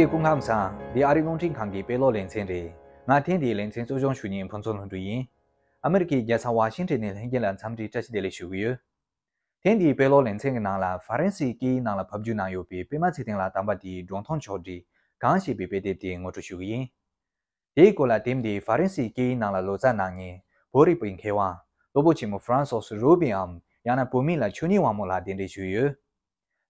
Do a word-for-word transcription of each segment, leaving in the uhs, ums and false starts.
སྐུ་ཁམས་བཟང་། འདི་ཨ་རིའི་རླུང་འཕྲིན་ཁང་གི་དཔེ་ཀློག་ལེ་ཚན་རེད། ང་ཐེངས་འདིའི་ལེ་ཚན་གཙོ་སྐྱོང་ཞུ་མཁན་ཕུན་ཚོགས་ལྷུན་གྲུབ་ཡིན། ཨ་མི་རི་ཀའི་རྒྱལ་ས་ཝ་ཤིང་ཊོན་ནས་ལྷན་རྒྱས་ལ་འཚམས་འདྲི་བཀྲ་ཤིས་བདེ་ལེགས་ཞུ་གི་ཡོད། ཐེངས་འདིའི་དཔེ་ཀློག་ལེ་ཚན་གྱི་ནང་ལ་ཧྥ་རན་སིའི་སྐད་ཡིག་ནང་ལ་ཕབ་སྒྱུར་གནང་ཡོད་པའི་པད་མ་ཚེ་བརྟན་ལགས་དམ་པ་དེའི་སྒྲུང་ཐུང་ཕྱོགས་བསྒྲིགས་གང་ཞེས་པའི་དཔེ་དེབ་དེ་ངོ་སྤྲོད་ཞུ་གི་ཡིན། དེའི་སྐོར་ལ་དེབ་འདིའི་ཧྥ་རན་སིའི་སྐད་ཡིག་ནང་ལ་ལོ་ཙཱ་གནང་མཁན་བོད་རིག་པའི་མཁས་དབང་སློབ་དཔོན་ཆེན་མོ་ཧྥ་རན་སོ་སི་རུ་པིའམ་ཡང་ན་བོད་མི་ལ་ཆོས་ཉིད་དབང་མོ་ལགས་གདན་འདྲེན་ཞུས་ཡོད།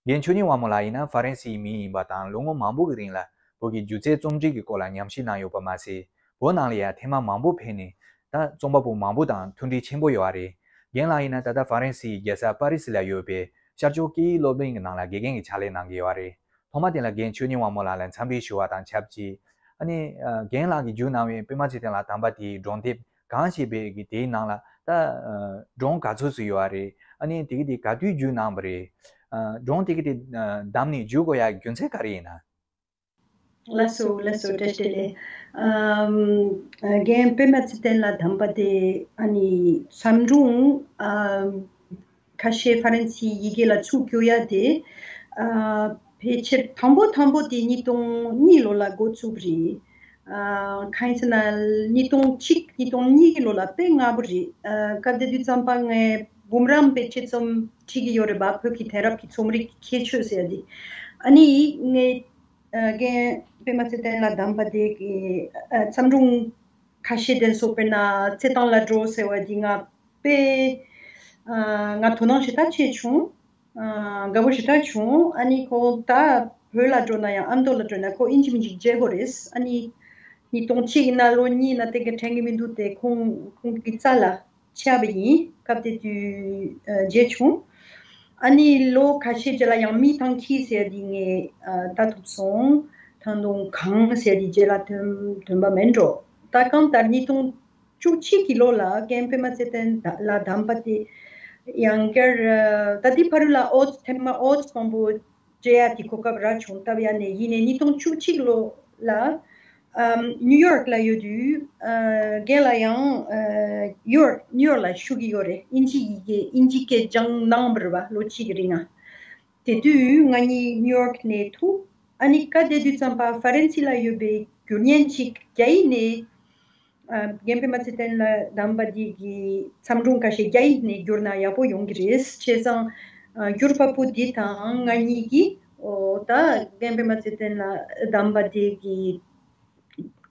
རྒན་ཆོས་ཉིད་དབང་མོ་ལགས་ཡིན་ན་ཧྥ་རན་སིའི་མི་ཡིན་པ་དང་ལོ་ངོ་མང་པོ་གི་རིང་ལ་བོད་ཀྱི་སྒྱུ་རྩལ་རྩོམ་སྒྲིག་གི་སྐོར་ལ་ཉམས་ཞིབ་གནང་ཡོད་པ་མ་ཟད། བོད་ནང་ལ་ཡང་ཐེངས་མ་མང་པོ་ཕེབས་ནས་ད་རྩོམ་པ་པོ་མང་པོ་དང་མཐུན་སྒྲིལ་ཆེན་པོ་ཡོད་པ་རེད། རྒན་ལགས་ཡིན་ན་ད་ལྟ་ཧྥ་རན་སིའི་རྒྱལ་ས་པ་རི་སི་ལ་ཡོད་པའི་ཤར་ཕྱོགས་སྐད་ཡིག་སློབ་གླིང་གི་ནང་ལ་དགེ་རྒན་གྱི་ཕྱག་ལས་གནང་གི་ཡོད་པ་རེད། ཐོག་མ་དེ་ལ་རྒན་ཆོས་ཉིད་དབང་མོ་ལགས་ལ་འཚམས་འདྲི་ཞུ་བ་དང་ཆབས་ཅིག་ཨ་ནི་ཨ་རྒན་ལགས་ཀྱིས་བསྒྱུར་གནང་བའི་པད་མ་ཚེ་བརྟན་ལགས་དམ་པ་དེའི་སྒྲུང་དེབ་གང་ཞེས་པའི་གི་དེའི་ནང་ལ་ད་ཨ་སྒྲུང་ག་ཚོད་ཙམ་ཡོད་པ་རེད། ཨ་ནི་དེ་གི་དེ་ག་དུས་བསྒྱུར་གནང་བ་རེད། ཨ་སྒྲུང་དེ་གི་དེ་ཨ་བདམས་ནས་བསྒྱུར་དགོས་ཡ་རྒྱུ་མཚན་ག་རེ་ཡིན་ན། ལགས་སོ་ལགས་སོ། བཀྲ་ཤིས་བདེ་ལེགས། ཨམ་ཨ་རྒན་པད་མ་ཚེ་བརྟན་ལགས་དམ་པ་དེ་ཨ་ནི་བརྩམས་སྒྲུང་ཨམ་ཁ་ཤས་ཧྥ་རན་སིའི་ཡི་གེ་ལ་ཚུར་བསྒྱུར་ཡ་དེ་ཨ་ཕལ་ཆེར་དང་པོ་དང་པོ་དེ་ཉིས་སྟོང་གཉིས་ལོ་ལ་འགོ་བཙུགས་པ་རེད། ཨ་གང་ཡིན་ཟེར་ན་ཉིས་སྟོང་གཅིག་ཉིས་སྟོང་གཉིས་ལོ་ལ་དཔེ་སྔ་པོ་རེད། ཨ་སྐབས་དེ་དུས་ཙམ་པ་ངས་འབུམ་རམས་པའི་དཔྱད་རྩོམ་བྲིས་ཀྱི་ཡོད་རེད་པ། བོད་ཀྱི་དེང་རབས་ཀྱི་རྩོམ་རིག་གི་ཁྱད་ཆོས་ཟེར་ཡ་དེ། ཨ་ནི་ངས་ཨ་རྒན་པད་མ་ཚེ་བརྟན་ལགས་དམ་པ་དེ་གི་ཨ་བརྩམས་སྒྲུང་ཁ་ཤས་དེ་ཚོ་དཔེར་ན་རྩེད་ཐང་ལ་འགྲོ་ཟེར་བ་འདི་ང་དཔེ་ཨ་ང་དོ་སྣང་ཞེ་དྲག་བྱས་བྱུང་། ཨ་དགའ་པོ་ཞེ་དྲག་བྱུང་། ཨ་ནི་ཁོ་ད་བོད་ལ་འགྲོ་ན་ཡང་ཨ་མདོ་ལ་འགྲོ་ན་ཁོ་ཨིན་ཇི་མི་འཇིག་བརྗེད་དགོས་རེད། ཨ་ནི་ཉིས་སྟོང་གཅིག་ཡིན་ན་ལོ་གཉིས་ན་དེ་ག་དྲན་གི་མི་འདུག་དེ་ཁོང་ཁོང་གི་རྩ་ལ་ཆགས་པ་ཡིན། སྐབས་དེ་དུས་ཨ་མཇལ་བྱུང་། ཨ་ནི་ལོ་ཁ་ཤས་རྗེས་ལ་ཡང་མི་ཐང་ཁྱི་ཟེར་དེ་ངས་ཨ་ལྟ་ཐུབ་སོང་། ད་དུང་གངས་ཟེར་དེ་རྗེས་ལ་ཐོན་ཐོན་པ་མེད་འགྲོ། ད་གང་ལྟར་ཉིས་སྟོང་བཅུ་གཅིག་གི་ལོ་ལ་རྒན་པད་མ་ཚེ་བརྟན་ལགས་དམ་པ་དེ་ཡང་བསྐྱར་ཨ་ད་དེ་བར་ལ་ཨོ་ཐེངས་མ་ཨོ་མང་པོ་མཇལ་ཡ་དེ་གོ་སྐབས་རག་བྱུང་། སྟབས་ཡག་ནས་ཡིན་ནའི་ཉིས་སྟོང་བཅུ་གཅིག་ལོ་ལ་ཨམ་ནིའུ་ཡོག་ལ་ཡོད་དུས་ཨ་རྒན་ལགས་ཡང་ཨ་ཡོར་ནིའུ་ཡོག་ལ་བཞུགས་ཀྱི་ཡོད་རེད། དབྱིན་ཇི་ཡི་གེ་དབྱིན་ཇི་སྐད་སྦྱངས་གནང་བ་རེད་པ། ལོ་གཅིག་གི་རིང་ང་། དེ་དུས་ང་གཉིས་ནིའུ་ཡོག་ནས་ཐུག་ཨ་ནི་སྐབས་དེ་དུས་ཙམ་པ་ཧྥ་རན་སི་ལ་ཡོད་པའི་བསྒྱུར་ཉན་ཅིག་རྒྱ་ཡིག་ནས་ཨ་རྒན་པད་མ་ཚེ་བརྟན་ལགས་དམ་པ་འདི་གི་བརྩམས་སྒྲུང་ཁ་ཤས་རྒྱ་ཡིག་ནས་བསྒྱུར་ན་ཡག་པོ་ཡོང་གི་རེད། བྱས་ཙང་ཨ་བསྒྱུར་པ་པོ་འདི་དང་ང་གཉིས་ཀྱིས་ཨོ་ད་རྒན་པད་མ་ཚེ་བརྟན་ལགས་དམ་པ་འདི་གི་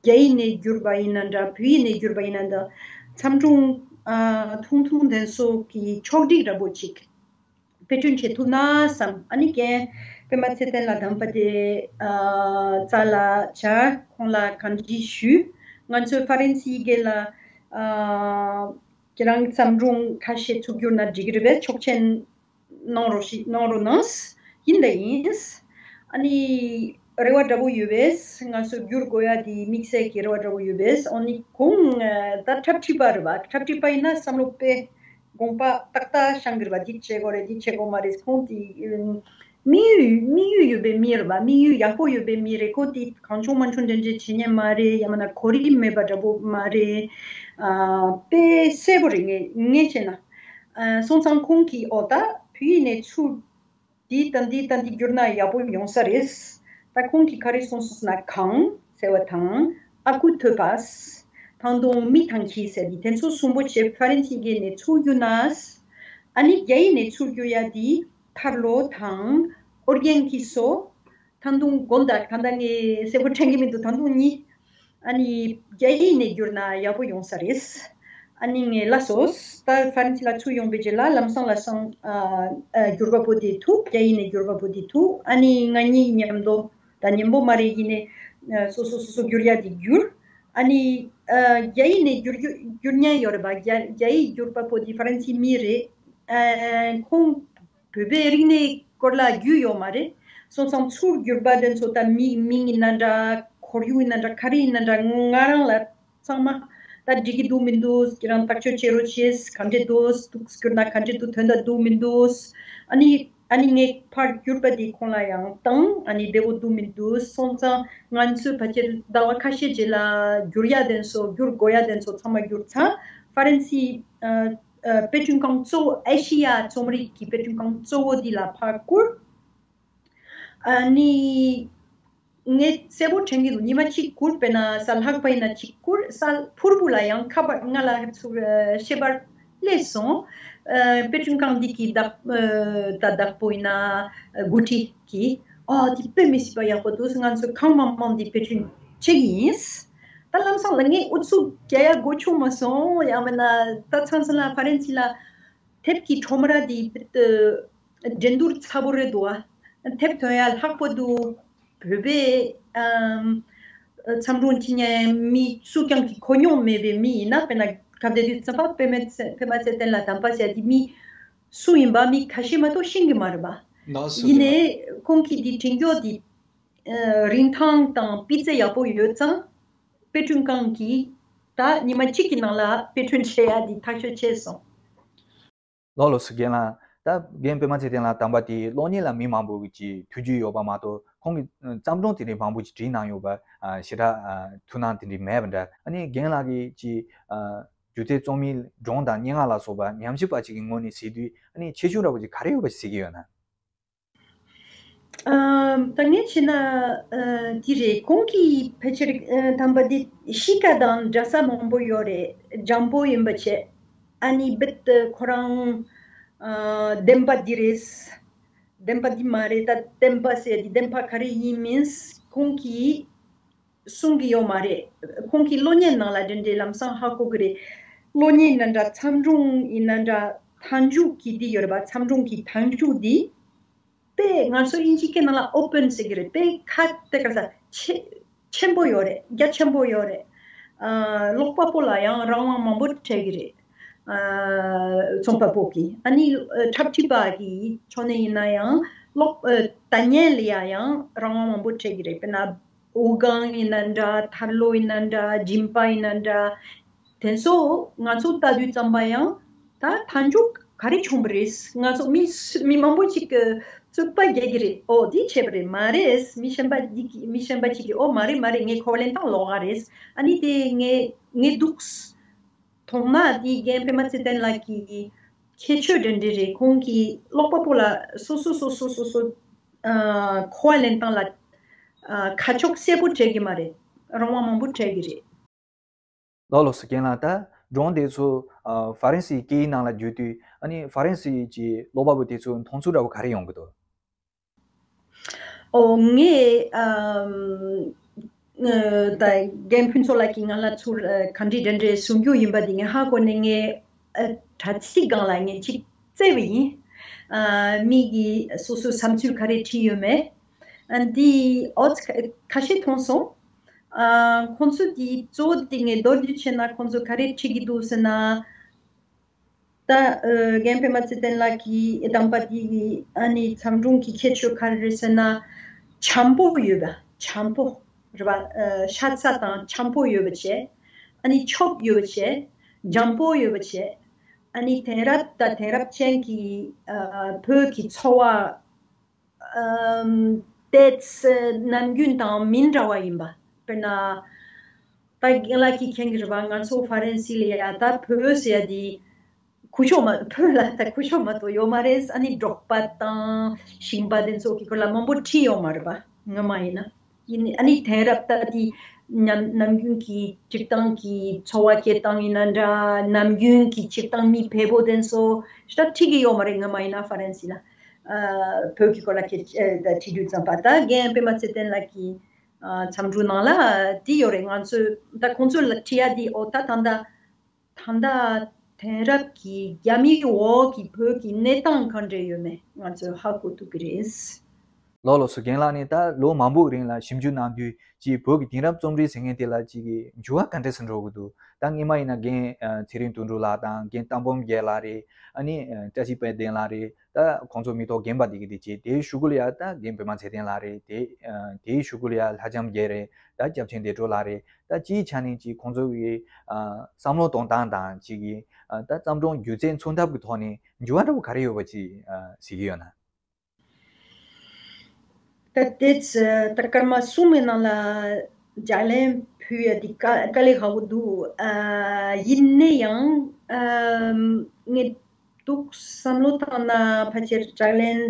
རྒྱ་ཡིག་ནས་བསྒྱུར་པ་ཡིན་ན་འདྲ། བོད་ཡིག་ནས་བསྒྱུར་པ་ཡིན་ན་འདྲ། བརྩམས་སྒྲུང་ཨ་ཐུང་ཐུང་དེ་ཚོ་གི་ཕྱོགས་སྒྲིག་འདྲ་པོ་ཅིག་དཔེ་སྐྲུན་བྱེད་ཐུབ་ན་བསམ། ཨ་ནི་རྒན་པད་མ་ཚེ་བརྟན་ལགས་དམ་པ་དེ་ཨ་རྩ་ལ་བཅར། ཁོང་ལ་བཀའ་འདྲི་ཞུས། ང་ཚོས་ཧྥ་རན་སིའི་སྐད་ལ་ཨ་ཁྱེད་རང་བརྩམས་སྒྲུང་ཁ་ཤས་ཚུར་བསྒྱུར་ན་འགྲིག་གི་རེད་པས། ཆོག་མཆན་གནང་རོགས་ཞེས་གནང་རོགས་གནང་། ཡིན་ད་ཡིན། ཨ་ནི་རེ་བ་འདྲ་པོ་ཡོད་པས། ང་ཚོ་བསྒྱུར་དགོས་ཡ་དེ་དམིགས་བསལ་གྱི་རེ་བ་འདྲ་པོ་ཡོད་པས། ཨ་ནི་ཁོང་ཨ་ད་འཁྲབ་ཁྲིད་པ་རེད་པ། འཁྲབ་ཁྲིད་པ་ཡིན་ན་བསམ་བློ་དཔེ་དགོངས་པ་ཏག་ཏག་བཞེངས་གི་རེད་པ། འདི་བྱེད་དགོས་རེད། འདི་བྱེད་དགོས་མ་རེད། ཁོང་དེ་དམིགས་ཡུལ་དམིགས་ཡུལ་ཡོད་པའི་མི་རེད་པ། དམིགས་ཡུལ་ཡག་པོ་ཡོད་པའི་མི་རེད། ཁོ་དེ་གང་བྱུང་མང་བྱུང་འདྲ་འདྲ་བྱེད་མཁན་མ་རེད། ཡང་མིན་ན་གོ་རིམ་མེད་པ་འདྲ་པོ་མ་རེད། ཨ་དཔེ་གསལ་པོ་རེད། ངས་ངས་བྱས་ན། ཨ་སོང་ཙང་ཁོང་གིས་ཨོ་ད་བོད་ཡིག་ནས་ཚུར་འདི་དང་འདི་དང་འདི་བསྒྱུར་ན་ཡག་པོ་ཡོང་ས་རེད། ད་ཁོང་གིས་ག་རེ་གསུངས་སོང་ཟེར་ན། གངས་ཟེར་བ་དང་ཨ་ཁུ་ཐོད་པ་དང་དུང་མི་ཐང་ཁྱི་ཟེར་འདི་དེ་ཚོ་གསུམ་པོ་བྱས་ཧྥ་རན་སི་སྐད་ནས་ཚུར་བསྒྱུར་ན། ཨ་ནི་རྒྱ་ཡིག་ནས་ཚུར་བསྒྱུར་ཡ་འདི་ཐར་ལོ་དང་ཨོ་རྒྱན་གྱི་སོ། ད་དུང་དགོན་བདག་ད་ལྟ་ངས་གསལ་པོ་དྲན་གྱི་མི་འདུག་ད་དུང་གཉིས། ཨ་ནི་རྒྱ་ཡིག་ནས་བསྒྱུར་ན་ཡག་པོ་ཡོང་ས་རེད། ཨ་ནི་ངས་ལགས་སོ། ད་ཧྥ་རན་སི་ལ་ཚུར་ཡོང་པའི་རྗེས་ལ་ལམ་སང་ལམ་སང་ཨ་ཨ་བསྒྱུར་པ་པོ་དེ་ཐུག་རྒྱ་ཡིག་ནས་བསྒྱུར་པ་པོ་དེ་ཐུག་ཨ་ནི་ང་གཉིས་མཉམ་དུ་ད་མཉམ་པོ་མ་རེད། ཡིན་ནའི་ཨ་སོ་སོ་སོ་སོ་བསྒྱུར་ཡ་དེ་བསྒྱུར། ཨ་ནི་ཨ་རྒྱ་ཡིག་ནས་བསྒྱུར་རྒྱུ་བསྒྱུར་མཁན་ཡོད་རེད་པ། རྒྱ་རྒྱ་ཡིག་བསྒྱུར་པ་པོ་དེ་ཧྥ་རན་སི་མི་རེད། ཨ་ཁོང་བོད་པའི་རིག་གནས་སྐོར་ལ་རྒྱུས་ཡོད་མ་རེད། སོང་ཙང་ཚུར་བསྒྱུར་པ་དེ་ཚོ་ད་མི་མིང་ཡིན་ན་འདྲ། ཁོར་ཡུག་ཡིན་ན་འདྲ། ག་རེ་ཡིན་ན་འདྲ། ང་རང་ལ་ཚང་མ་ད་འགྲིག་གི་འདུག་མི་འདུག་ཁྱེད་རང་ཐག་གཅོད་བྱེད་རོགས་བྱེད། ག་འདྲས་འདུག་འདུག་བསྒྱུར་ན་ག་འདྲས་འདུག་དོན་དག་འདུག་མི་འདུག་ཨ་ནི་ཨ་ནི་ངས་ཕར་བསྒྱུར་པ་དེ་ཁོང་ལ་ཡང་བཏང་། ཨ་ནི་བདེ་པོ་འདུག་མི་འདུག་སོང་ཙང་ང་ཚོས་ཕལ་ཆེར་ཟླ་བ་ཁ་ཤས་རྗེས་ལ་བསྒྱུར་ཡ་དེ་ཚོ་བསྒྱུར་དགོས་ཡ་དེ་ཚོ་ཚང་མ་བསྒྱུར་ཚར། ཧྥ་རན་སི་ཨ། ཨ་དཔེ་སྐྲུན་ཁང་གཙོ་བོ་ཨེ་ཤི་ཡ་རྩོམ་རིག་གི་དཔེ་སྐྲུན་ཁང་གཙོ་བོ་འདི་ལ་ཕར་བསྐུར། ཨ་ནི་ ངས་གསལ་པོ་དྲན་གྱི་འདུག་ཉི་མ་གཅིག་བསྐུར་བས་ན་གཟའ་ལྷག་པ་ཡིན་ན་གཅིག་བསྐུར། གཟའ་ཕུར་བུ་ལ་ཡང་ཁ་པར་ང་ལ་ཚུར་ཤེས་པར་སླེབས་སོང་། ཨ་དཔེ་སྐྲུན་ཁང་འདི་གི་བདག་ཨ་ད་བདག་པོ་ཡིན་ན་འགོ་ཁྲིད་ཀྱིས་ཨ་འདི་དཔེ་མི་སྲིད་པ་ཡག་པོ་འདུག་ང་ཚོ་གང་མང་མང་འདི་དཔེ་སྐྲུན་བྱེད་ཀྱི་ཡིན། ད་ལམ་སང་ལ་ངས་ཨུ་ཚུགས་རྒྱག་ཡ་དགོས་བྱུང་མ་སོང་། ཡང་མིན་ན་ད་ཚང་ཚང་ལ་ཕ་རན་སི་ལ། དེབ་ཀྱི་ཁྲོམ་ར་འདི་འགྲན་བསྡུར་ཚ་པོ་རེད་འདུག་ཨ། དེབ་ཐོན་ཡ་ལྷག་པོ་འདུག་བོད་པའི་ཨམ་མཚམས་སྒྲུང་འབྲི་མཁན་མི་སུ་ཀྱང་གི་གོ་མྱོང་མེད་པའི་མི་ཡིན་ན། དཔེར་ན་སྐབས་དེ་དུས་ཙམ་པ་པད་མ་ཚེ་པད་མ་ཚེ་བརྟན་ལགས་དམ་པ་ཟེར་དེ་མི་སུ་ཡིན་པ་མི་ཁ་ཤས་མ་གཏོགས་ཤེས་ཀྱི་མ་རེད་པ། ཡིན་ནའི་ཁོང་གིས་འདི་འབྲི་མགྱོགས་འདི་ཨ་རིན་ཐང་དང་སྤུས་ཚད་ཡག་པོ་ཡོད་ཙང་དཔེ་སྐྲུན་ཁང་གིས་ད་ཉི་མ་གཅིག་གི་ནང་ལ་དཔེ་སྐྲུན་བྱེད་ཡ་འདི་ཐག་གཅོད་བྱས་སོང་། ལགས་ལགས་སོ། རྒན་ལགས། ད་རྒན་པད་མ་ཚེ་བརྟན་ལགས་དམ་པ་དེའི་གློག་བརྙན་ལ་མི་མང་པོ་གི་ཐུགས་རྒྱུས་ཡོད་པ་མ་གཏོགས་ཁོང་གི་བརྩམས་སྒྲུང་དེ་འདྲའི་མང་པོ་ཅིག་བྲིས་གནང་ཡོད་པ་ཞེ་དྲག་ཐུགས་སྣང་དེ་འདྲའི་མེད་པ་འདྲ། ཨ་ནི་རྒན་ལགས་ཀྱིས་ཅིག་སྒྱུ་རྩལ་རྩོམ་ཡིག་སྒྲུང་དང་སྙན་ངག་ལ་སོགས་པ་ཉམས་ཞིབ་པ་ཅིག་གི་ངོས་ནས་གཟིགས་དུས་ཨ་ནི་ཁྱད་ཆོས་འདྲ་པོ་ཅིག་ག་རེ་ཡོད་པ་ཞིག་གཟིགས་ཀྱི་ཡོད་ན། ཨ་ད་ངས་བྱས་ན་ཨ་འདི་རེད། ཁོང་གིས་ཕལ་ཆེར་ཨ་དམ་པ་འདི་གཤིས་ཀ་དང་འདྲ་ས་མང་པོ་ཡོད་རེད། འཇམ་པོ་ཡིན་པ་བྱས། ཨ་ནི་རྦད་དེ་ཁོ་རང་ཨ་བདེན་པ་འདི་རེད། བདེན་པ་འདི་མ་རེད། ད་བདེན་པ་ཟེར་འདི་བདེན་པ་ག་རེ་ཡིན་མིན་ཁོང་གིས་གསུང་གི་ཡོད་མ་རེད། ཁོང་གིས་གློག་བརྙན་ནང་ལ་འདྲེན་འདྲེན་ལམ་སང་ཧ་གོ་གི་རེད། གློག་བརྙན་ཡིན་ན་འདྲ་མཚམས་སྒྲུང་ཡིན་ན་འདྲ་མཐའ་མཇུག་གི་འདི་ཡོད་རེད་པ། མཚམས་སྒྲུང་གི་མཐའ་མཇུག་འདི་དཔེ་ང་ཚོ་དབྱིན་ཇི་སྐད་ནང་ལ་ཨོ་པན་ཟེར་གི་རེད། དཔེ་ཁ་དེ་ག་ས་ཆེ་ཆེན་པོ་ཡོད་རེད། རྒྱ་ཆེན་པོ་ཡོད་རེད། ཨ་ཀློག་པ་པོ་ལ་ཡང་རང་དབང་མང་པོ་སྤྲད་གི་རེད། ཨ་རྩོམ་པ་པོ་གིས་ཨ་ནི་ཨ་འཁྲབ་ཁྲིད་པ་གི་ཕྱོགས་ནས་ཡིན་ན་ཡང་ཀློག་ཨ་ལྟ་མཁན་ལ་ཡ་ཡང་རང་དབང་མང་པོ་སྤྲད་གི་རེད། དཔེར་ན་ཨོ་སྒང་ཡིན་ན་འདྲ། ཐར་ལོ་ཡིན་ན་འདྲ། སྦྱིན་པ་ཡིན་ན་འདྲ། དེ་ཚོ་ང་ཚོ་ལྟ་དུས་ཙམ་པ་ཡང་ད་མཐའ་མཇུག་ག་རེ་བྱུང་བ་རེད། ང་ཚོ་མི་སུ་མི་མང་པོ་ཅིག་གིས་རྩོད་པ་རྒྱག་གི་རེད། ཨོ་འདི་བྱས་པ་རེད། མ་རེད། མི་གཞན་པ་འདི་གི་མི་གཞན་པ་ཅིག་གིས་ཨོ་མ་རེད་མ་རེད། ངས་ཁོ་བ་ལེན་སྟངས་ལོགས་ཀ་རེད། ཨ་ནི་དེ་ངས་ངས་འདུག་མཐོང་ན་དེ་རྒན་པད་མ་ཚེ་བརྟན་ལགས་ཀྱི་ཁྱད་ཆོས་འདྲ་འདྲ་རེད། ཁོང་གིས་ཀློག་པ་པོ་ལ་སོ་སོ་སོ་སོ་སོ་སོ་ཨ་གོ་བ་ལེན་སྟངས་ལ་ཨ་ཁ་ཕྱོགས་གསལ་པོ་སྤྲད་ཀྱི་མ་རེད། རང་དབང་མང་པོ་སྤྲད་ཀྱི་རེད། ལགས་ལགས་སོ། རྒན་ལགས། ད་སྒྲུང་དེ་ཚོ་ཨ་ཧྥ་རན་སིའི་སྐད་ཡིག་ནང་ལ་བསྒྱུར་དུས་ཨ་ནི་ཧྥ་རན་སིའི་ཀྱི་ཀློག་པ་པོ་དེ་ཚོ་མཐོང་ཚུལ་འདྲ་པོ་ག་རེ་ཡོང་གི་འདུག་ཨོ་ངས་ཨམ་ཨ་ད་རྒན་ཕུན་ཚོགས་ལགས་ཀྱིས་ང་ལ་ཚུར་ཨ་ག་འདྲ་འདྲ་འདྲ་གསུང་རྒྱུ་ཡིན་པ་འདི་ངས་ཧ་གོ་ནས་ངས་ཨ་དྲ་ཚིགས་སྒང་ལ་ངས་ཅིག་བཙལ་བ་ཡིན། ཨ་མི་གིས་སོ་སོའི་བསམ་ཚུལ་ག་རེ་བྲིས་ཡོད་མེད། ཨ་འདི་ཨོ་ཁ་ཤས་མཐོང་སོང་། ཨ་ཁོང་ཚོ་འདི་གཙོ་བོ་འདི་ངས་མདོར་བསྡུས་བྱས་ན་ཁོང་ཚོ་ག་རེ་བྲིས་ཀྱི་འདུག་ཟེར་ན། ད་ཨ་རྒན་པད་མ་ཚེ་བརྟན་ལགས་ཀྱི་གདམས་པ་འདི་གི་ཨ་ནི་མཚམས་སྒྲུང་གི་ཁྱད་ཆོས་ག་རེ་རེད་ཟེར་ན། འཇམ་པོ་ཡོད་པ། འཇམ་པོ་རེད་པ། ཨ་ཤ་ཚ་དང་འཇམ་པོ་ཡོད་པ་བྱས། ཨ་ནི་ཆོབ་ཡོད་པ་བྱས། འཇམ་པོ་ཡོད་པ་བྱས། ཨ་ནི་དེང་རབས་དང་དེང་རབས་ཅན་གྱི་ཨ་བོད་ཀྱི་འཚོ་བ་ཨམ་ཏོག་ཙམ་ནམ་རྒྱུན་དང་མི་འདྲ་བ་ཡིན་པ། དཔེར་ན། ད་རྒན་ལགས་ཀྱིས་མཁྱེན་གྱི་རེད་པ། ང་ཚོ་ཧྥ་རན་སི་ལ་ཡ་ད་བོད་ཟེར་ཡ་དེ་སྒུལ་ཤུགས་མ་བོད་ལ་ད་སྒུལ་ཤུགས་མ་གཏོགས་ཡོད་མ་རེད། ཨ་ནི་འབྲོག་པ་དང་ཞིང་པ་དེ་ཚོ་གི་སྐོར་ལ་མང་པོ་བྲིས་ཡོད་མ་རེད་པ། ངོ་མ་ཡིན་ན། ཡིན་ནའི་ཨ་ནི་དེང་རབས་ད་དེ་ནམ་ནམ་རྒྱུན་གྱི་སྤྱིར་བཏང་གི་འཚོ་བ་སྐྱེལ་སྟངས་ཡིན་ན་འདྲ། ནམ་རྒྱུན་གྱི་སྤྱིར་བཏང་མི་བལ་པོ་དེ་ཚོ་ཞེ་དྲག་བྲིས་ཀྱི་ཡོད་མ་རེད། ངོ་མ་ཡིན་ན་ཧྥ་རན་སི་ལ་ཨ་བོད་ཀྱི་སྐོར་ལ་ཁྱེད་ཨ་ད་བྲིས་དུས་ཙམ་པ། ད་རྒན་པད་མ་ཚེ་བརྟན་ལགས་ཀྱི་ཨ་མཚམས་སྒྲུང་ནང་ལ་འདི་ཡོད་རེད། ང་ཚོས་ད་ཁོང་ཚོ་ལ་བྲིས་ཡ་འདི་ཨོ་ད་ད་ད་ད་ལྟ་དེང་རབས་ཀྱི་རྒྱ་མིའི་འོག་གི་བོད་ཀྱི་གནས་སྟངས་གང་འདྲ་ཡོད་མེད་ང་ཚོས་ཧ་གོ་ཐུབ་ཀྱི་རེད། ལགས་ལགས་སོ། རྒན་ལགས་ནས་ད་ལོ་མང་པོའི་རིང་ལ་ཞིབ་འཇུག་གནང་དུས་ཀྱི་བོད་ཀྱི་དེང་རབས་རྩོམ་རིག་ཟེར་མཁན་དེ་ལ་ཅིག་གི་འགྱུར་བ་ག་འདྲ་ཞིག་འགྲོ་གི་འདུག་ད་སྔོན་མ་ཡིན་ན་རྒན་ཚེ་རིང་དོན་གྲུབ་ལགས་དང་རྒན་སྟག་འབུམ་རྒྱལ་ལགས་རེད། ཨ་ནི་བཀྲ་ཤིས་དཔལ་ལྡན་ལགས་རེད། ད་ཁོང་ཚོ་མི་ཐོག་རྒན་པ་དེ་གི་དེ་བྱས། དེའི་གཞུག་གུ་ལ་ཡ་ད་རྒན་པད་མ་ཚེ་བརྟན་ལགས་རེད། དེ་དེའི་གཞུག་གུ་ལ་ཡ་ལྷ་ལྕམ་རྒྱལ་རེད། ད་སྐྱབས་ཆེན་བདེ་གྲོལ་ལགས་རེད། ད་སྤྱིའི་ཆ་ནས་ཅིག་ཁོང་ཚོ་གི་བསམ་བློ་གཏོང་སྟངས་དང་ཅིག་གི་ད་བརྩམས་སྒྲུང་སྒྱུ་རྩལ་མཚོན་ཐབས་ཀྱི་ཐོག་ནས་འགྱུར་བ་འདྲ་པོ་ག་རེ་ཡོད་པ་ཅིག་གཟིགས་ཀྱི་ཡོད་ན། ད་དེ་ཚོ་ད་སྐར་མ་གསུམ་གྱི་ནང་ལ་ལྗགས་ལན་ཕུལ་ཡ་དེ་དཀའ་དཀའ་ལས་ཁག་པོ་འདུག་ཨ་ཡིན་ན་ཡང་ཨ་ངས་འདུག་བསམ་བློ་བཏང་ན་ཕལ་ཆེར་ལྗགས་ལན་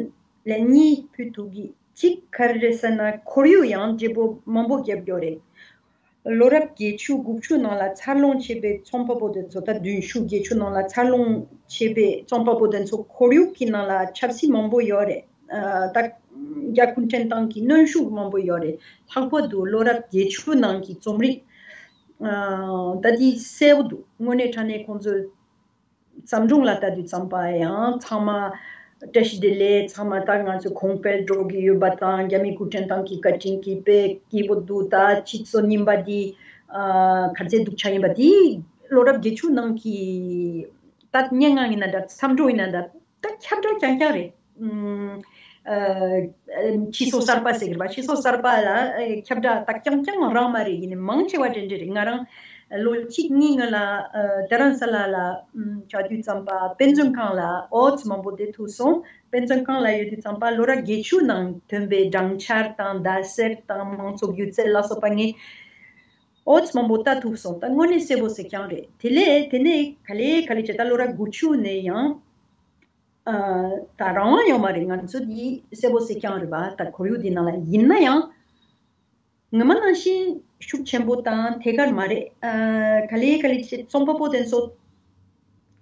ལན་གཉིས་ཕུལ་ཐུབ་ཀྱི་ གཅིག་ག་རེ་རེད་ཟེར་ན་ཁོར་ཡུག་ཡང་བརྗེ་པོ་མང་པོ་བརྒྱབ་ཡོད་རེད། ལོ་རབས་བརྒྱད་ཅུ་དགུ་བཅུ་ནང་ལ་འཚར་ལོངས་བྱས་པའི་ཚོང་པ་པོ་དེ་ཚོ་ད་བདུན་ཅུ་བརྒྱད་ཅུ་ནང་ལ་འཚར་ལོངས་བྱས་པའི་ཚོང་པ་པོ་དེ་ཚོ་ཁོར་ཡུག་གི་ནང་ལ་ཆབ་སྲིད་མང་པོ་ཡོད་རེད། ཨ་ད་རྒྱ་གུང་ཁྲན་ཏང་གི་གནོན་ཤུགས་མང་པོ་ཡོད་རེད། ལྷག་པར་དུ་ལོ་རབས་བརྒྱད་ཅུ་ནང་གི་རྩོམ་རིག་ཨ་ད་དེ་གསལ་པོ་འདུག་དངོས་གནས་དྲང་གནས་ཁོང་ཚོས་བརྩམས་སྒྲུང་ལ་ལྟ་དུས་ཙམ་པ་ཡང་ཚང་མ་བཀྲ་ཤིས་བདེ་ལེགས། ཚང་མ་ད་ང་ཚོ་གོང་འཕེལ་འགྲོ་གི་ཡོད་པ་དང་། རྒྱ་མི་གུང་ཁྲན་ཏང་གི་བཀའ་དྲིན་གྱིས་དཔེ་སྐྱིད་པོ་འདུག་ད་སྤྱི་ཚོགས་རྙིང་པ་འདི་ཨ་ག་ཚོད་སྡུག་ཅག་ཡིན་པ་འདི་ལོ་རབས་བརྒྱད་ཅུ་ནང་གི་ད་སྙན་ངག་ཡིན་ན་འདྲ། བརྩམས་སྒྲུང་ཡིན་ན་འདྲ། ད་ཁྱབ་བསྒྲགས་རྐྱང་རྐྱང་རེད། ཨུམ། ཨ། སྤྱི་ཚོགས་གསར་པ་ཟེར་གི་རེད་པ། སྤྱི་ཚོགས་གསར་པ་ལ་ཨ་ཁྱབ་བསྒྲགས་ད་རྐྱང་རྐྱང་རང་མ་རེད། ཡིན་ནའི་མང་ཆེ་བ་འདྲ་འདྲ་རེད། ང་རང་ལོ་གཅིག་གཉིས་སྔོན་ལ་ཨ་རྡ་རམ་ས་ལ་ལ་ཨུམ་བྱ་དུས་ཙམ་པ་དཔེ་མཛོད་ཁང་ལ་ཨོ་ཙི་མང་པོ་བསྡད་ཐུབ་སོང་། དཔེ་མཛོད་ཁང་ལ་ཡོད་དུས་ཙམ་པ་ལོ་རབས་བརྒྱད་ཅུ་ནང་ཐོན་པའི་སྦྲང་ཆར་དང་ཟླ་ཟེར་དང་མང་ཚོགས་སྒྱུ་རྩལ་ལ་སོགས་པ་ངས་ཨོ་ཙི་མང་པོ་ལྟ་ཐུབ་སོང་། ད་དངོས་གནས་གསལ་པོ་གསལ་རྐྱང་རེད། དེ་ལས་དེ་ནས་ག་ལེ་ག་ལེ་བྱས་ད་ལོ་རབས་དགུ་བཅུ་ནས་ཡང་ཨ་ད་རང་དབང་ཡོད་མ་རེད། ང་ཚོ་འདི་གསལ་པོ་གསལ་རྐྱང་རེད་པ། ད་ཁོར་ཡུག་འདི་ནང་ལ་ཡིན་ན་ཡང་ངོ་མ་ནང་བཞིན་ཤུགས་ཆེན་པོ་དང་ཐད་ཀར་མ་རེད། ཨ་ག་ལེ་ག་ལེ་བྱས་རྩོམ་པ་པོ་དེ་ཚོ་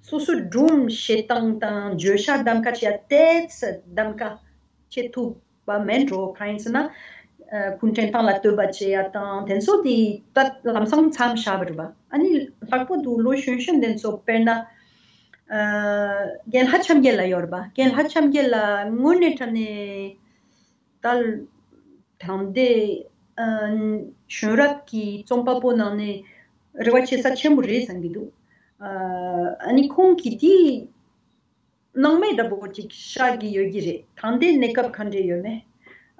སོ་སོའི་སྒྲུང་བཤད་སྟངས་དང་བརྗོད་བྱ་གདམ་ག་བྱེད་ཡ་ཏོག་ཙམ་གདམ་ག་བྱེད་ཐུབ་པ་མེད་འགྲོ། གང་ཡིན་ཟེར་ན་ཨ་གུང་ཁྲན་ཏང་ལ་བསྟོད་པ་བྱེད་ཡ་དང་དེ་ཚོ་དེ་ད་ལམ་སང་མཚམས་བཞག་པ་རེད་པ། ཨ་ནི་ལྷག་པར་དུ་ལོ་གཞོན་གཞོན་དེ་ཚོ་དཔེར་ན་ཨ་རྒན་ལྷ་འཆམ་རྒྱལ་ལགས་ཡོད་རེད་པ། རྒན་ལྷ་འཆམ་རྒྱལ་ལགས་དངོས་གནས་དྲང་གནས་ད་དྲང་བདེན་ཨ་གཞོན་རབས་ཀྱི་རྩོམ་པ་པོ་ནང་ནས་རེ་བ་བྱེད་ས་ཆེན་པོ་རེད་བསམ་གྱི་འདུག་ཨ་ཨ་ནི་ཁོང་གིས་དེ་སྣང་མེད་འདྲ་པོ་ཅིག་བཞག་གི་ཡོད་ཀྱི་རེད། ད་ལྟའི་གནས་སྐབས་ག་འདྲས་ཡོད་མེད།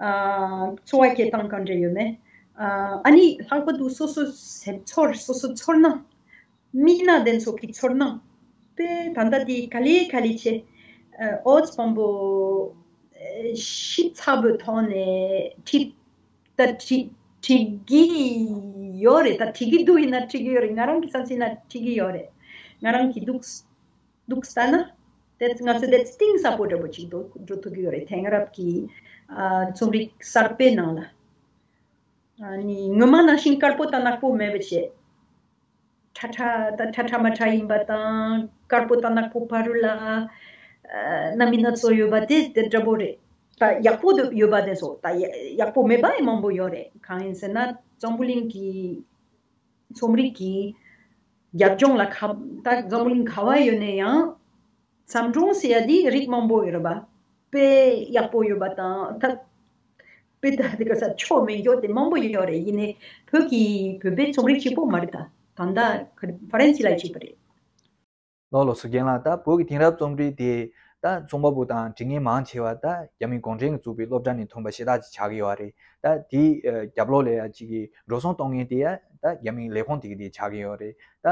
ཨ་འཚོ་བ་སྐྱེལ་སྟངས་ག་འདྲས་ཡོད་མེད། ཨ་ཨ་ནི་ལྷག་པར་དུ་སོ་སོ་སེམས་ཚོར། སོ་སོ་ཚོར་སྣང་། མི་སྣ་དེ་ཚོ་གི་ཚོར་སྣང་། དཔེ་ད་ལྟ་དེ་ག་ལེ་ག་ལེ་བྱས་ཨ་ཨོ་ཙི་མང་པོ་ཨ་ཞིབ་ཚགས་པོའི་ཐོག་ནས་བྲིས། ད་བྲིས་བྲིས་ཀྱི་ཡོད་རེད། ད་བྲིས་ཀྱི་འདུག་ཡིན་ན་བྲིས་ཀྱི་ཡོད་རེད། ང་རང་གི་བསམ་ཚུལ་ན་བྲིས་ཀྱི་ཡོད་རེད། ང་རང་གི་འདུག་འདུག་ལྟ་ན་དེ་ང་ཚོ་དེ་གཏིང་ཟབ་པོ་འདྲ་པོ་ཅིག་འགྲོ་འགྲོ་ཐུབ་ཀྱི་ཡོད་རེད། དེང་རབས་ཀྱི་ཨ་རྩོམ་རིག་གསར་པའི་ནང་ལ་ཨ་ནི་ངོ་མ་ནང་བཞིན་དཀར་པོ་དང་ནག་པོ་མེད་པ་བྱས། ཁྲ་ཁྲ་ད་ཁྲ་ཁྲ་མ་ཁྲ་ཡིན་པ་དང་། དཀར་པོ་དང་ནག་པོ་བར་ལ་ཨ་རྣམ་སྨིན་སྣ་ཚོགས་ཡོད་པ་དེ་དེ་འདྲ་པོ་རེད། ད་ཡག་པོ་དེ་ཡོད་པ་དེ་ཚོ། ད་ཡ་ཡག་པོ་མེད་པ་ཡང་མང་པོ་ཡོད་རེད། གང་ཡིན་ཟེར་ན་འཛམ་བུ་གླིང་གི་རྩོམ་རིག་གི་རྒྱབ་ལྗོངས་ལ་ཁ་ད་འཛམ་བུ་གླིང་ག་བ་ཡོད་ན་ཡང་། བརྩམས་སྒྲུང་ཟེར་ཡ་འདི་རིགས་མང་པོ་ཡོད་རེད་པ། དཔེ་ཡག་པོ་ཡོད་པ་དང་། ད་དཔེ་ད་དེ་ག་ས་ཆོ་མེད་མགྱོགས་དེ་མང་པོ་ཡོད་རེད། ཡིན་ནའི་བོད་ཀྱི་བོད་པའི་རྩོམ་རིག་གཅིག་པོ་མ་རེད། ད་ད་ལྟ་ཧྥ་རན་སི་ལ་གཅིག་པ་རེད། ལགས་ལགས་སོ། རྒན་ལགས། ད་བོད་ཀྱི་དེང་རབས་རྩོམ་རིག་དེ་ད་རྩོམ་པ་པོ་དང་འབྲི་མཁན་མང་ཆེ་བ་ད་རྒྱ་མི་གུང་ཁྲན་གྱིས་བཙུགས་པའི་སློབ་གྲྭ་ནས་ཐོན་པ་ཞེ་དྲག་ཅིག་ཆགས་ཀྱི་ཡོད་རེད། ད་དེའི་རྒྱབ་ལོགས་ལ་ཡ་གཅིག་གི་འགྲོ་སོང་གཏོང་མཁན་དེ་ཡ་ད་རྒྱ་མིའི་ལས་ཁུངས་དེ་གི་དེ་ཆགས་ཀྱི་ཡོད་རེད། ད་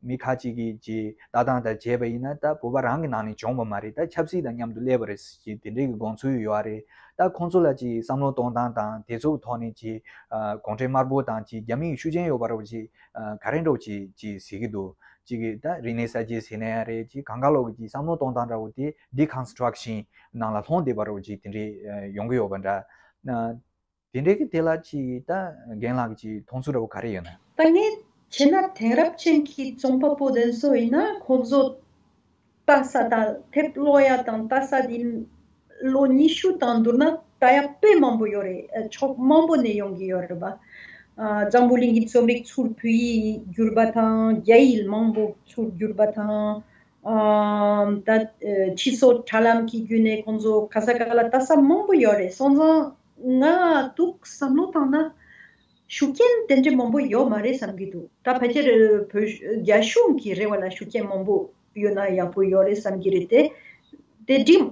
མི་ཁ་ཅིག་གིས་ཀྱི་ལྟ་སྟངས་དང་བྱས་པ་ཡིན་ན། ད་བོད་པ་རང་གི་ནང་ནས་བྱུང་བ་མ་རེད། ད་ཆབ་སྲིད་དང་མཉམ་དུ་སླེབས་པ་རེད་ཟེར་གྱི་དེ་འདྲའི་གི་དགོངས་ཚུལ་ཡོད་རེད། ད་ཁོང་ཚོ་ལ་ཀྱི་བསམ་བློ་གཏོང་སྟངས་དང་དེ་ཚོ་གི་ཐོག་ནས་ཀྱི་ཨ་གུང་ཁྲན་དམར་པོ་དང་ཀྱི་རྒྱ་མི་གི་ཤུགས་རྐྱེན་ཡོད་པ་རེད་ཅེས་ཨ་ག་རེ་འདྲ་བོ་ཅིག་ཅིག་ཟེར་གྱི་འདུག་ཅིག་གི་ད་རིག་གནས་གསར་བརྗེ་ཟེར་ན་ཡང་རེད། ཅིག་གང་ག་ལོག་གི་ཅིག་བསམ་བློ་གཏོང་སྟངས་འདྲ་བོ་དེ་ཌི་ཀོན་སི་ཊྲག་ཤན་ནང་ལ་ལྷུང་བསྡད་པ་རེད་ཅེས་དེ་འདྲའི་ཨ་ཡོང་གི་ཡོད་པ་འདྲ། ཨ་དེ་འདྲའི་གི་དེ་ལ་ཅིག་ད་རྒན་ལགས་ཀྱི་མཐོང་ཚུལ་འདྲ་བོ་ག་རེ་ཡོད་ན། ད་ངས་བྱས་ན་དེང་རབས་ཅན་གྱི་རྩོམ་པ་པོ་དེ་ཚོ་ཡིན་ན་ཁོང་ཚོ་ལྟ་ས་དང་དེབ་ཀློག་ཡ་དང་ལྟ་ས་དེ་ལོ་ཉི་ཤུ་དང་བསྡུར་ན་ལྟ་ཡ་དཔེ་མང་པོ་ཡོད་རེད། ཨ་ཕྱོགས་མང་པོ་ནས་ཡོང་གི་ཡོད་རེད་པ། ཨ་འཛམ་བུ་གླིང་གི་རྩོམ་རིག་ཚུར་བོད་ཡིག་བསྒྱུར་པ་དང་། རྒྱ་ཡིག་མང་པོ་ཚུར་བསྒྱུར་པ་དང་། ཨ་ད་ཨ་ཕྱི་སོག་དྲ་ལམ་གྱི་བརྒྱུད་ནས་ཁོང་ཚོ་ག་ས་ག་ལ་ལྟ་ས་མང་པོ་ཡོད་རེད། སོང་ཙང་ང་འདུག་བསམ་བློ་བཏང་ན། ཤུགས་རྐྱེན་དེ་འདྲ་མང་པོ་ཡོད་མ་རེད་བསམ་གྱི་འདུག་ད་ཕལ་ཆེར་བོད་རྒྱ་གཞུང་གི་རེ་བ་ལ་ཤུགས་རྐྱེན་མང་པོ་ཡོད་ན་ཡག་པོ་ཡོད་རེད་བསམ་གྱི་རེད་དེ། དེ་འགྲིམ་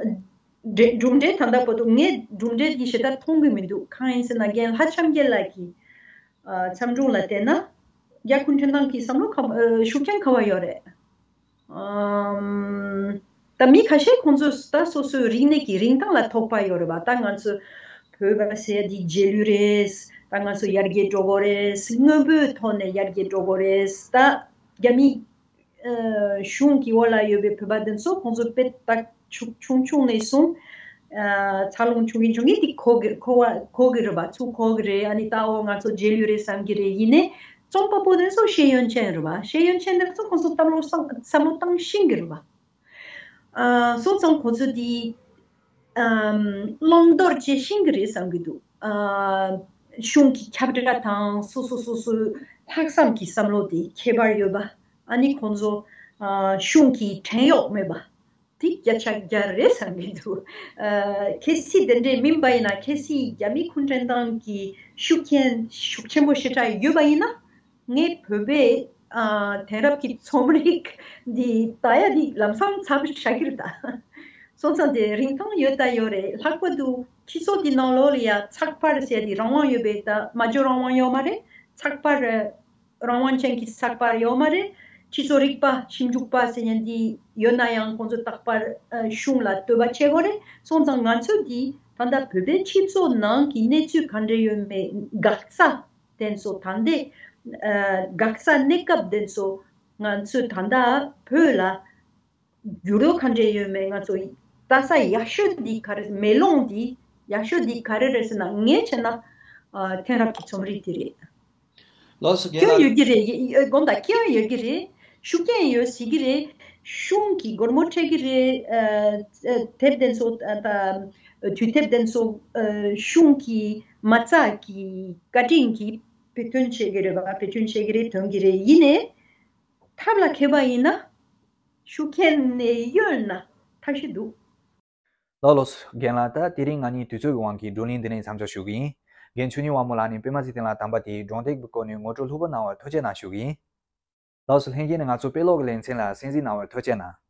འགྲེ་གྲུབ་འབྲས་ད་ལྟ་བར་དུ་ངས་གྲུབ་འབྲས་འདི་ཞེ་དྲག་མཐོང་གི་མི་འདུག་གང་ཡིན་ཟེར་ན་རྒན་ལྷ་ལྕམ་རྒྱལ་ལགས་ཀྱི་ཨ་བརྩམས་སྒྲུང་ལ་བལྟས་ན་རྒྱ་གུང་ཁྲན་ཏང་གི་བསམ་བློ་ག་ཨ་ཤུགས་རྐྱེན་ག་བ་ཡོད་རེད། ཨམ། ད་མི་ཁ་ཤས་ཁོང་ཚོས་ད་སོ་སོའི་རིག་གནས་ཀྱི་རིན་ཐང་ལ་དོགས་པ་ཡོད་རེད་པ། ད་ང་ཚོ་བོད་པ་ཟེར་ཡ་འདི་རྗེས་ལུས་རེད། ད་ང་ཚོ་ཡར་རྒྱས་འགྲོ་དགོས་རེད། དངོས་པོའི་ཐོག་ནས་ཡར་རྒྱས་འགྲོ་དགོས་རེད། ད་རྒྱ་མི་ཨ་གཞུང་གི་འོག་ལ་ཡོད་པའི་བོད་པ་འདི་ཚོ་ཁོང་ཚོ་དཔེ་ད་ཆུང་ཆུང་ཆུང་ནས་བཟུང་ འཚར་ལོངས་བྱུང་གིན་བྱུང་གིན་དེ་གོ་གི་གོ་བ་གོ་གི་རེད་པ། ཚུར་གོ་གི་རེད། ཨ་ནི་ད་འོ་ང་ཚོ་རྗེས་ལུས་རེད་བསམ་གི་རེད། ཡིན་ནའི་རྩོམ་པ་པོ་དེ་ཚོ་ཤེས་ཡོན་ཅན་རེད་པ། ཤེས་ཡོན་ཅན་དེ་ཚོ་ཁོང་ཚོ་བསམ་བློ་བསམ་བསམ་བློ་བཏང་ཤེས་གི་རེད་པ། ཨ་སོང་ཙང་ཁོ་ཚོ་དེ་ཨམ་བླང་དོར་བྱེད་ཤེས་གི་རེད་བསམ་གི་འདུག་ཨ་གཞུང་གི་ཁྱབ་བསྒྲགས་དང་སོ་སོ་སོ་སོའི་ལྷག་བསམ་གྱི་བསམ་བློ་དེ་ཁྱད་པར་ཡོད་པ། ཨ་ནི་ཁོང་ཚོ་ཨ་གཞུང་གི་བྲན་གཡོག་མེད་པ་དེ་བརྒྱ་ཆ་བརྒྱ་རེད་བསམ་གི་འདུག་ཨ་གལ་སྲིད་དེ་འདྲས་མིན་པ་ཡིན་ན། གལ་སྲིད་རྒྱ་མི་གུང་ཁྲན་ཏང་གི་ཤུགས་རྐྱེན་ཤུགས་ཆེན་པོ་ཞེ་དྲག་ཡོད་པ་ཡིན་ན། ངས་བོད་པའི་ཨ་དེང་རབས་ཀྱི་རྩོམ་རིག་འདི་ལྟ་ཡ་འདི་ལམ་སང་ཚར་བཞག་གི་རེད་ད། སོང་ཙང་དེ་རིན་ཐང་ཡོད་ད་ཡོད་རེད། ལྷག་པར་དུ་སྤྱི་ཚོགས་འདི་ནང་ལོགས་ལ་ཡ་ཚགས་པར་ཟེར་ཡ་འདི་རང་དབང་ཡོད་པའི་ད་སྨྲ་བརྗོད་རང་དབང་ཡོད་མ་རེད། ཚགས་པར་རང་དབང་ཅན་གྱི་ཚགས་པར་ཡོད་མ་རེད། སྤྱི་ཚོགས་རིག་པ་ཞིབ་འཇུག་པ་ཟེར་མཁན་འདི་ཡོད་ན་ཡང་ཁོང་ཚོ་རྟག་པར་ཨ་གཞུང་ལ་ལྟོས་པ་བྱེད་དགོས་རེད། སོང་ཙང་ང་ཚོ་འདི་ད་ལྟ་བོད་པའི་སྤྱི་ཚོགས་ནང་གི་གནས་ཚུལ་ག་འདྲ་ཡོད་མེད། འགག་རྩ་དེ་ཚོ་ད་ལྟའི་ཨ་འགག་རྩ་གནས་སྐབས་དེ་ཚོ་ང་ཚོས་ད་ལྟ་བོད་ལ་འགྱུར་ལྡོག་ག་འདྲ་ཡོད་མེད། ང་ཚོ་ལྟ་ས་ཡག་ཤོས་འདི་ག་རེ། མེ་ལོང་འདི་ཡག་ཤོས་འདི་ག་རེ་རེད་ཟེར་ན། ངས་བྱས་ན་ཨ་དེང་རབས་ཀྱི་རྩོམ་རིག་འདི་རེད། ལགས་སོ། རྒན་སྐྱོན་ལགས། ཡོད་ཀྱི་རེད། ཡ་ཡ་དགོངས་དག་སྐྱོན་ཡོད་ཀྱི་རེད། ཤུགས་རྐྱེན་ཡོད་སྲིད་ཀྱི་རེད། གཞུང་གིས་སྒོར་མོ་སྤྲད་ཀྱི་རེད། ཨ་ཨ་དེབ་དེ་ཚོ་ཨ་ད་དུས་དེབ་དེ་ཚོ་ཨ་གཞུང་གིས་མ་རྩ་གི་བཀའ་དྲིན་གྱིས་བེད་སྟོན་བྱེད་ཀྱི་རེད་པ། བེད་སྤྱོད་བྱེད་ཀྱི་རེད། ཐོན་གྱི་རེད། ཡིན་ནའི་ཐབས་ལ་མཁས་པ་ཡིན་ན། ཤུགས་རྐྱེན་ནས་གཡོལ་ན་ཐབས་ཤེས་འདུག་ལགས་ལགས་སོ། རྒན་ལགས། ད་དེ་རིང་ང་གཉིས་དུས་ཚོད་ཀྱི་དབང་གིས་བགྲོ་གླེང་འདི་ནས་མཚམས་འཇོག་ཞུ་གི་ཡིན། རྒན་ཆོས་ཉིད་དབང་མོ་ལགས་ནས་པད་མ་ཚེ་བརྟན་ལ་དམ་པ་དེའི་སྒྲུང་དེབ་ཀྱི་སྐོར་ནས་ངོ་སྤྲོད་ལྷུག་པོ་གནང་བར་ཐུགས་རྗེ་གནང་ཞུ་གི་ཡིན། ལགས་སོ། ལྷན་རྒྱས་ནས་ང་ཚོ་དཔེ་ཀློག་གི་ལེ་ཚན་ལ་གསན་གཟིགས་གནང་བར་ཐུགས་རྗེ་གནང་